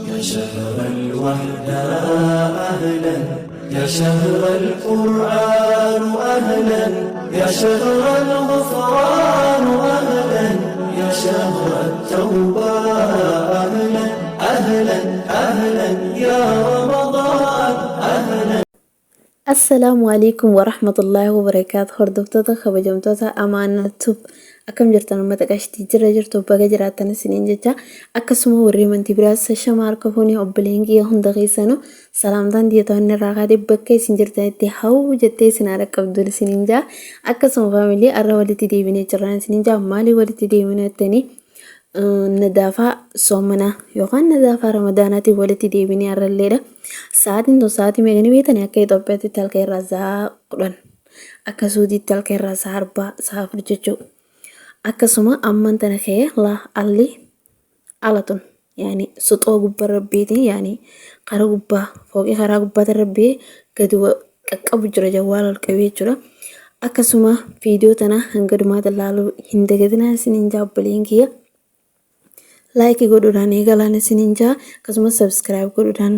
يا شهر الوحدة أهلا، يا شهر القرآن أهلا، يا شهر الغفران أهلا، يا شهر التوبة أهلا، أهلا أهلا يا رمضان أهلا. Assalaamu Aleykum Warahmatullaahi Wabarakaatu Hordoftoota kabajamtoota Amaanaa Tube akkam jirtan uummata qashtii jirra jirtu baga jiraattan isiniin jecha akkasuma warri amantii biraas shama harka fuunee obboleen kiyya hunda keessanuu salaamtaan tiyya to'anni irraa kaatee bakka isin jirtanitti hawwu jettee isin haadha qabduun isiniin jaa akkasuma faamilii arra walitti deebinee jirraan isiniin jaa maalii walitti deebinee jettanii nadaafaa soomanaa yookaan nadaafaa ramadaanaatiin walitti deebinee har'alleedha. Sa'aatiin tun sa'aatii meeqa ni beektanii akka Itoophiyaatti halkan irraa sa'a 10 akka Suudiitti halkan irraa sa'a 4 sa'a 4 jechuudha. Akkasuma amman tana ka'ee laa alli ala tun yaani suxoo gubbaa rabbiitiin yaani karaa gubbaa fooqii karaa gubbaatti rabbii gadi qaqqabu jira jawwaala ol qabee jechuudha. Akkasuma viidiyoo tana hanga dhumaatti ilaaluu hin dagatinaa isiniin jaa obboleen kiyya. Laayikii godhuudhaan eegalaan isiniin jaa akkasumas sabskiraayib godhuudhaan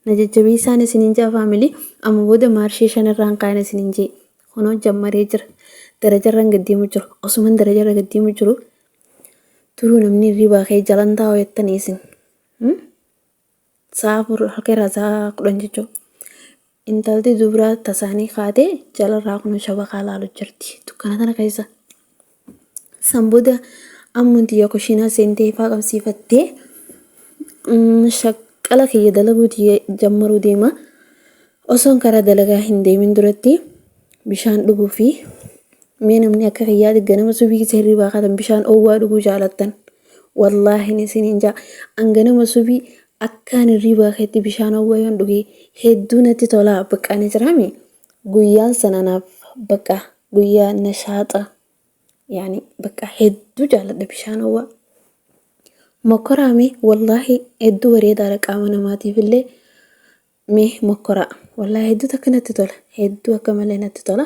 na jajjabeessaan isiniin jaa faamilii amma booda maarshii 5 irraan kaa'an isiniin jee kunoo jammaree jira. Darajarraan gad deemu jiru osuman darajarra gad deemu jiru turuu namni hirribaa ka'ee jalan taa'u jettanii isin. Sa'a 4 halkan irraa sa'a 10 jechuudha. Intalti dubraa tasaanii kaatee jalarraa kun shabakaa laalu jirti. Dukkana tana keessa. San booda ammuun tiyya kushiinaa seentee ifaa qabsiifattee shaqqala kiyya dalaguu tiyya jammaruu deema. Osoon karaa dalagaa hin deemin duratti bishaan dhuguu fi mee namni akka kiyyaatti ganama subii keessa hirribaa kaatan bishaan oowwaa dhuguu jaalattan. Wallaahi isiniin jaa an ganama subii akkaan hirribaa keetti bishaan oowwaa yoon dhugee hedduu natti tolaa bakka ani jiraami guyyaan sana anaaf bakka guyyaa nashaaxa yaani bakka hedduu jaaladha bishaan oowwaa. Mokkoraa mee wallaahi hedduu bareedaadha qaama namaatiif illee mee mokkoraa wallaahi hedduu takka natti tola hedduu akka malee natti tola.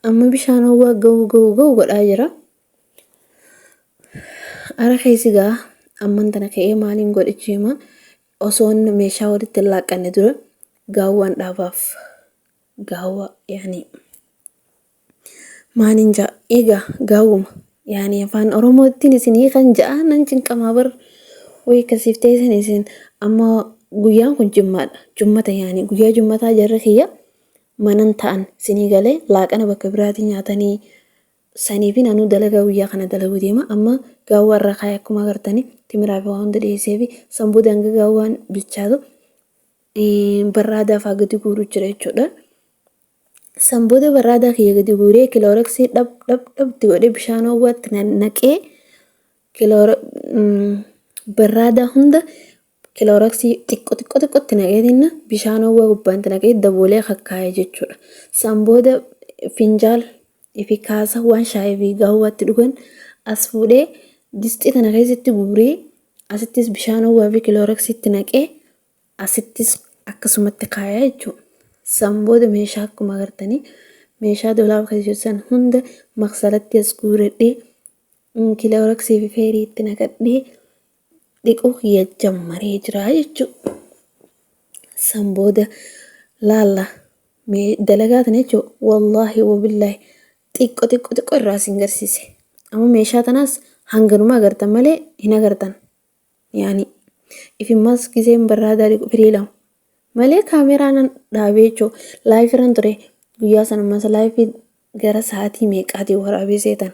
Amma bishaan oowwaa ga'uu ga'uu ga'uu godhaa jira. Ara keessi gaa amman tana ka'ee maaliin godhichi hima osoon meeshaa walitti hin laaqqanne dura gaawwaan dhaabaaf gaawwa yaani maaliin jaa egaa gaawwuma yaani afaan oromootiin isin hiikan ja'a nan cinqamaa bar way akkasiif ta'e isin isin amma guyyaan kun jimmaadha jummata yaani guyyaa jummataa jarri kiyya manan ta'an isinii galee laaqana bakka biraatii nyaatanii Saniifin anuu dalagaa guyyaa kana dalaguu deema. Amma gaawwaa irra kaa'e akkuma agartani timiraa fi waa hunda dhiyeessee fi san booda hanga gaawwaan bilchaatu barraadaa fa'aa gadi guuruu jira jechuudha. San booda barraadaa kiyya gadi guuree kilooreksii dhab dhab dhab itti godhee bishaan ho'aatti naqee barraadaa hunda Kilooraksii xiqqo xiqqo xiqqotti naqeetinna bishaan ho'aa gubbaatti naqee daboolee kakkaa'e jechuudha. San booda finjaal fi kaasa waan shaayii fi gaawwaatti dhugan as fuudhee disxii tana keessatti guuree asittis bishaan ho'aa fi kilooraksiitti naqee asittis akkasumatti kaaya jechuudha. San booda meeshaa akkuma agartanii meeshaa dolaaba keessa jiru san hunda maksalatti as guuradhee kilooraksii fi feerii itti naqadhee dhiquu kiyya jammaree jira jechuudha. San booda laalla mee dalagaa tana jechuudha. Wallaahi wabillaahi xiqqo xiqqo xiqqo irraa isin garsiise. Amma meeshaa tanaas hanganuma agartan malee hin agartan. Yaani ifimmaas giseen barraadaa dhiqu firii lama. Malee kaameeraa nan dhaabee jechuudha. Laayifii irran ture guyyaa sana ammas laayifii gara sa'aatii meeqaatii waraabee seetan.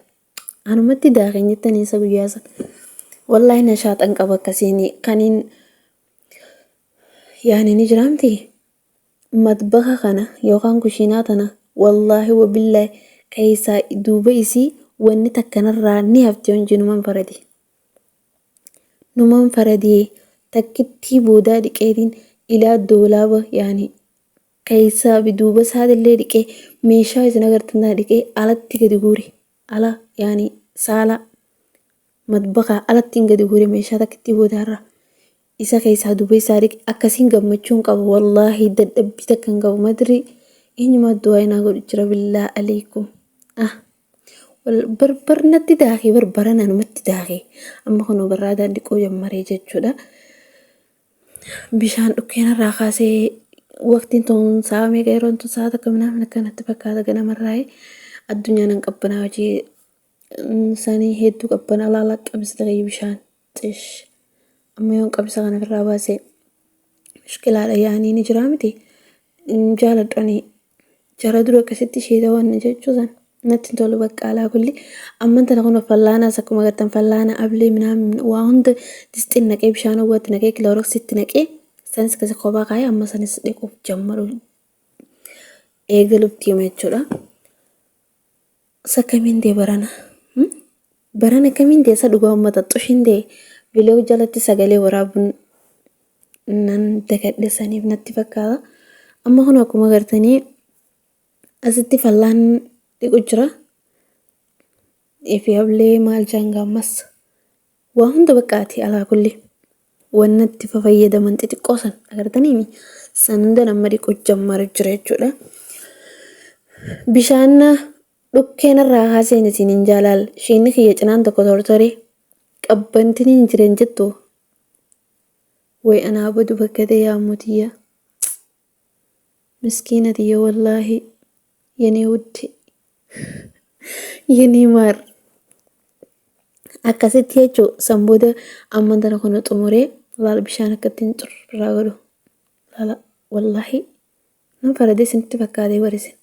Anumatti daakeen jettanii isa guyyaa sana. Wallaahi nashaaxan qaba akkasiin kaniin yaani ni jiraamti. Matbaka kana yookaan kushiinaa tana wallaahi wabillaahi keessaa duuba isii wanni takka narraa ni hafti yoon jee numan farade. Numan faradee takkittii boodaa dhiqeetiin ilaa doolaaba yaani keessaa fi duuba isaatillee dhiqee meeshaa isin agartan tana dhiqee alatti gadi guure ala yaani saala matbakaa alattiin gadi guure meeshaa takkittii boodaarraa isa keessaa duuba isaa dhiqe akkasiin gammachuun qaba wallaahi dadhabbii takka hin qabu madri eenyumaa du'aa inaa godhu jira billaa aleekum ah barbar natti daakee barbara nanumatti daakee amma kunoo barraadaan dhiquu jammaree jechuudha. Bishaan dhukkeen irraa kaasee waqtiin tun sa'a meeqa yeroon tun sa'a takka minaamin akkanatti fakkaata ganamarraa addunyaan hin qabbanaa hojii sanii hedduu qabbanaa laala qabisa ta'e bishaan xish amma yoon qabisa kana ofirraa baase mushkilaadha yaanii ni jiraa miti jaaladhu ani Jara dura akkasitti isheeta waan jechuu san natti hin tolu bakka alaa kulli. Amman tana kun fallaanaas akkuma agartan fallaana ablee minaamin waa hunda distiin naqee bishaan owwaatti naqee kilooroksitti naqee sanis akkasi kophaa kaayee amma sanis dhiquuf jammaru eegaluuf deema jechuudha. Sa kamiin ta'e barana? Barana kamiin ta'e sa dhugaa uummata xushiin ta'e viiloo jalatti sagalee waraabuun nan dagadhe saniif natti fakkaata. Amma kun akkuma agartanii asitti fallaan dhiqu jira. Ifi ablee maal jaangaa ammas waa hunda baqqaati alaa kulli wanna itti fayyadaman xixiqqoo san agartaniimi san hunda nama dhiqu jammaru jira jechuudha. Bishaan dhukkeen irraa kaaseen isin hin jaalaal shiinni kiyya cinaan tokko tortore qabbantiin hin jiren jettu Way anaa badu bakka ta'e yaa mutiyya miskiina tiyya wallaahi yenee wudde yenee maar akkasitti jechuu san booda amman tana kuna xumuree laal bishaan akkattiin xurraa godhu laala wallaahi nan faradee isinitti fakkaatee barisin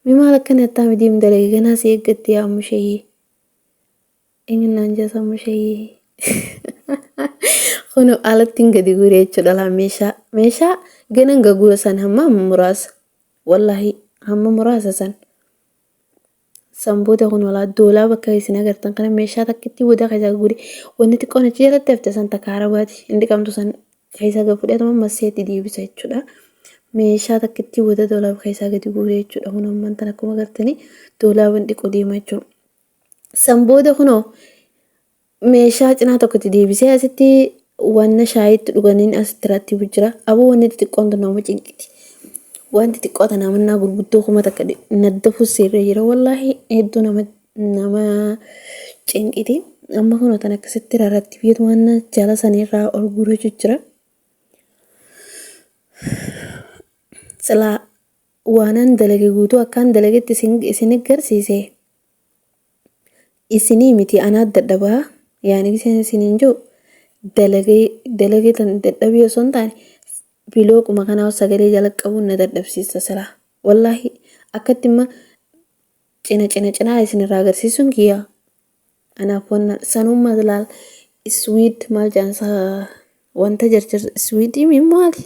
mi maal akkana attaa midiim dalage ganaa si eeggatti yaa musheeyyee Eenyu naan jaa mushee kun alattiin gadi guuree jechuudha laa meeshaa meeshaa ganan gaguura san hamma muraasa wallaahi hamma muraasa san san booda kun walaa doolaa bakka isin agartan kana meeshaa takkitti booda keessaa guure wanni xiqqoon achi jalatti hafte san takka harabaati hin dhiqamtu san keessaa gad fudhatuma masseetti deebisa jechuudha. Meeshaa takkitti booda doolaa keessaa gadi guure jechuudha. Kun ammaan tan akkuma agartanii doolaaban dhiqu deema jechuudha. San booda kunoo meeshaa cinaa tokkotti deebisee asitti wanna shaayiitti dhuganiin asitti rattibu jira. Aboo wanni xixiqqoon tun nama cinqiti. Wanti xiqqoo tana mannaa gurguddoo 1000 naddafu seerra jira. Wallaahi hedduu nama cinqiti. Amma kunoo tan akkasitti rarrattibeetu wanna jala sanirraa ol guurachuu jira. Silaa waanan dalage guutuu akkaan dalagetti isin garsiise. Isinii miti anaa dadhabaa yaani isin isiniin jiru dalagee dalagee tan dadhabii osoo hin taane bilooquma kanaa sagalee jala qabuun na dadhabsiisa silaa wallaahi akkatti imma cina cina cinaa isinirraa agarsiisuun kiyya anaaf wanna sanummaa laal iswiid maal jaansa wanta jarjar iswiidii maali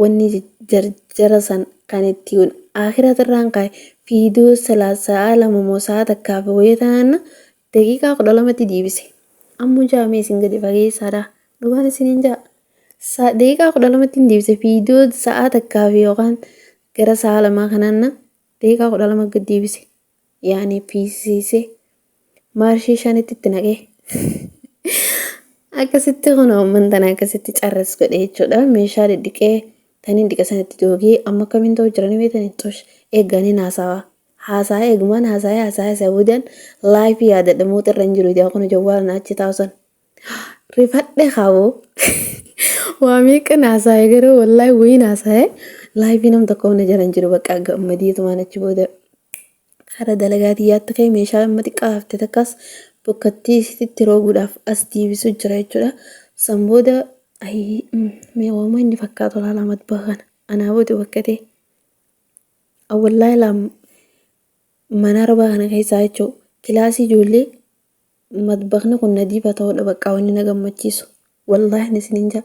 Wanni jarjara san kan ittiin aakhiratirraan kaa'e fiiduu silaa sa'aa 2 moo sa'aa takkaa fi wayii taanaan daqiiqaa 12tti deebise. Ammoo ja'a mee isin gadi fageessaadha. Dhugaan isiniin ja'a. Daqiiqaa 12tti hin deebise fiiduu sa'aa takkaa fi yookaan gara sa'aa lamaa kanaan daqiiqaa 12 gad deebise. Yaani fiisiisee maarshii shanitti itti naqee. Akkasitti kun amman tana akkasitti carras godhe jechuudha. Meeshaa dhidhiqee taniin dhiqa sanitti doogee amma akkamiin ta'u jiranii beektanii xosh eegganiin haasawaa. Haasaa eegumaan haasaa'ee haasaa'ee haasaa'ee boodaan laayifii yaadadha muuxirra hin jiru ijaa kun jawwaala na achi taa'u san. Rifadhe kaaboo. Waa meeqan haasa'e garuu wallaahi wayiin haasa'e laayifii nam tokko na jala hin jiru bakka gammadiitumaan achi booda kara dalagaa tiyyaatti ka'e meeshaa amma xiqqaa hafte takkas bokkattii isitti roobuudhaaf as deebisu jira jechuudha. San booda ayii mee waama inni fakkaatu laalaa matbaa kana anaa booda bakka ta'e. Wallaahi laa mana arbaa kana keessaa jechuun kilaasii ijoollee Madbakni kun nadiifa ta'uudha baqqaa wanni na gammachiisu. Wallaahi ani isiniin jaa.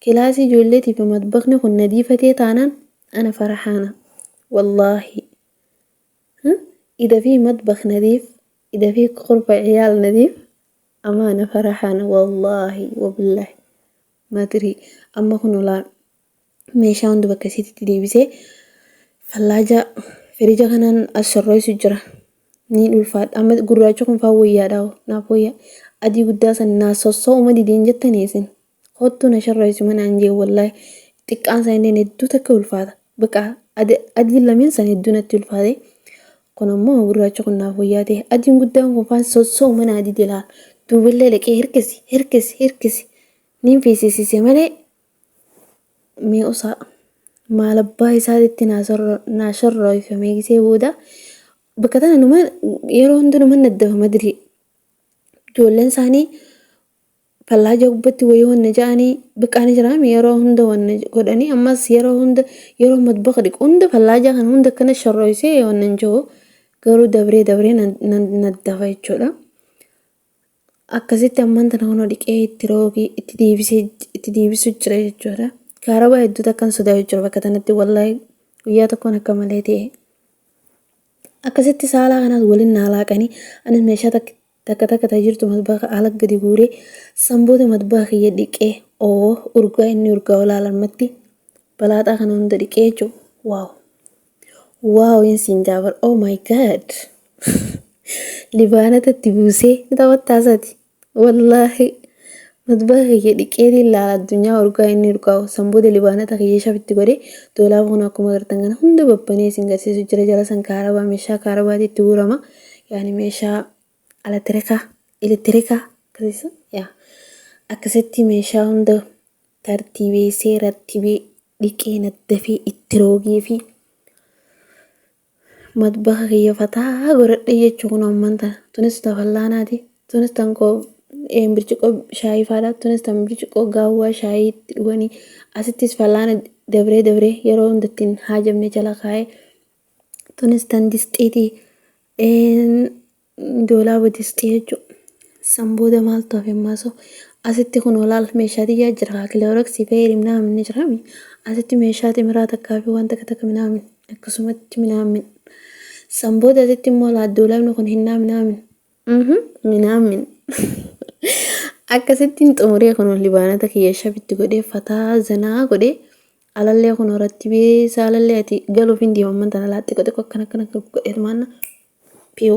Kilaasii ijoolleetii fi madbakni kun nadiifa ta'e taanaan ana farahaana. Wallaahi. Ida fi madbak nadiif, ida fi qurba ciyaal nadiif, amaana farahaana wallaahi wabillaahi. Madrii amma kun olaa meeshaa hunda bakka isiitti deebisee fallaajaa firija kanaan as sirreessu jira. Ni ulfaadha. Amma gurraacha kun faa wayyaadha hoo naaf wayya. Adii guddaa san naa sosso'uma dideen jettanii isin. Kottuu na sirreessu mana an jee wallaahi xiqqaan san illee hedduu takka ulfaata. Bakka adiin lameen san hedduu natti ulfaate. Kun ammoo gurraacha kun naaf wayyaa ta'e. Adiin guddaan kun faan sosso'uma naa dide laal. Duuballee dhaqee hirkisi hirkisi hirkisi. Niin fiisisiise malee mee usaa maal abbaa isaatitti naa sharrooyfamee gisee booda bakka tana numa yeroo hunda numa naddafa madrii. Ijoolleen isaanii fallaaja gubbatti wayii wanna ja'anii biqaanii jiraami yeroo hunda wanna godhanii ammas yeroo hunda yeroo matbaqa dhiqu hunda fallaaja kana hunda akkana sharrooysee wanna hin jiru garuu dabree dabree naddafa jechuudha. Akkasitti ammaan tana kunoo dhiqee itti roogii itti deebisee itti deebisu jira jechuudha. Kaarabaa hedduutu akkan sodaatu jira bakka tanatti wallaahi guyyaa tokkoon akka malee ta'e. Akkasitti saalaa kanaas waliin naa laaqanii anis meeshaa takka takka takka ta jirtu matbaha ala gadi guuree san booda matbaha kiyya dhiqee oo urgaa inni urgaa olaalamatti balaaxaa kana hunda dhiqee jechuudha. Waaw waaw hin siin jaabar oh my god libaanata itti buusee ni taphattaasaati. Wallaahi matbaha kiyya dhiqeetiin laala addunyaa urgaa inni urgaa'u san booda libaanata kiyya shafitti godhee doolaaba kun akkuma agartan kana hunda babbanee isin garsiisu jira jala san kaarabaa meeshaa kaarabaati itti guurama yaani meeshaa elektirikaa elektirikaa akkasii yaa akkasitti meeshaa hunda tartiibeessee rattibee dhiqee naddafee itti roogee fi Matbaha kiyya fataa godhadhe jechuu kun amman tana. Tunis ta fallaanaati. Tunis tan koo birciqoo shaayii faadha. Tunis tan birciqoo gaawwaa shaayii itti dhuganii. Asittis fallaana dabree dabree yeroo hunda ittiin haajamne jala kaa'ee. Tunis tan disxiiti. Doolaaba disxii jechuudha. San booda maaltu hafe ammaasoo asitti kun olaal meeshaa xiyyaa jira kilooroksii fayyadamnaa minaamin ni jiraami. Asitti meeshaa ximiraa takkaa fi waan takka takka minaamin akkasumatti minaamin. San booda asitti immoo laal doolaabni kun hinnaa minaamin. Minaamin. Akkasittiin xumuree kun libaanata kiyya shabitti godhee fataa zanaa godhee alallee kun horatti beesa alallee ati galuuf hin deemaman tana laa xiqqoo xiqqoo akkana akkana godhee maanna Piiw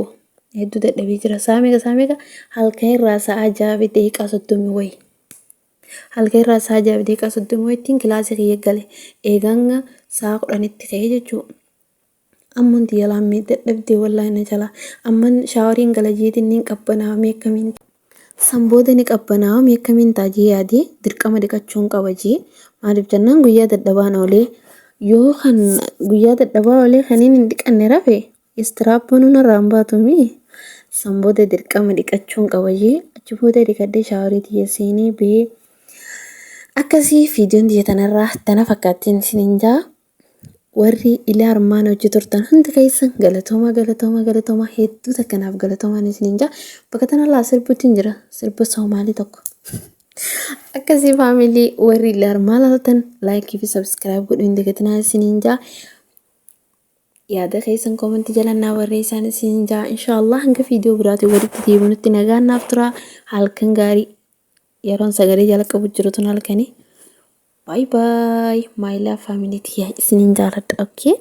hedduu dadhabee jira. Sa'a meeqa sa'a meeqa halkan irraa sa'a 6:30 wayi. Halkan irraa sa'a 6:30 wayittiin kilaasii kiyya gale. Eeganga sa'a 10tti ka'ee jechuudha. Amman tiyya laammee dadhabdee wallaahi na jalaa. Amman shaawariin gala jeetiin niin qabbanaa'a mee akkamiin. San booda ni qabbanaa'a mee akkamiin ta'a jee yaadee dirqama dhiqachuun qaba jee. Maaliif jennaan guyyaa dadhabaan oolee yoo kan guyyaa dadhabaa oolee kaniin hin dhiqanne rafe Istiraappoonuu narraa hin baatu mii? San booda dirqama dhiqachuun qaba jee achi booda dhiqadhee shaaworii tiyya seenee bahee akkasii fiidiyoon tiyya tanarraa tana fakkaattiin isiniin jaa. Warri ilaa armaan hojii turtan hundi keessan galatooma galatooma galatooma hedduu takkanaaf galatoomaan isiniin jaa. Bakka tana laa sirbuutiin jira sirba Soomaalii tokko. Akkasii faamilii warri ilaa armaan laaltan laayikii fi sabskiraayib godhuu hin dagatinaa isiniin jaa. Yaada keessan koomantii jala naa barreessaan isin jaa inshaallah hanga viidiyoo biraatiin walitti deebinutti nagaan naaf tura halkan gaarii yeroon sagalee jala qabu jiru tun halkanii baay baay my love family tiyya isinin jaaladha okay.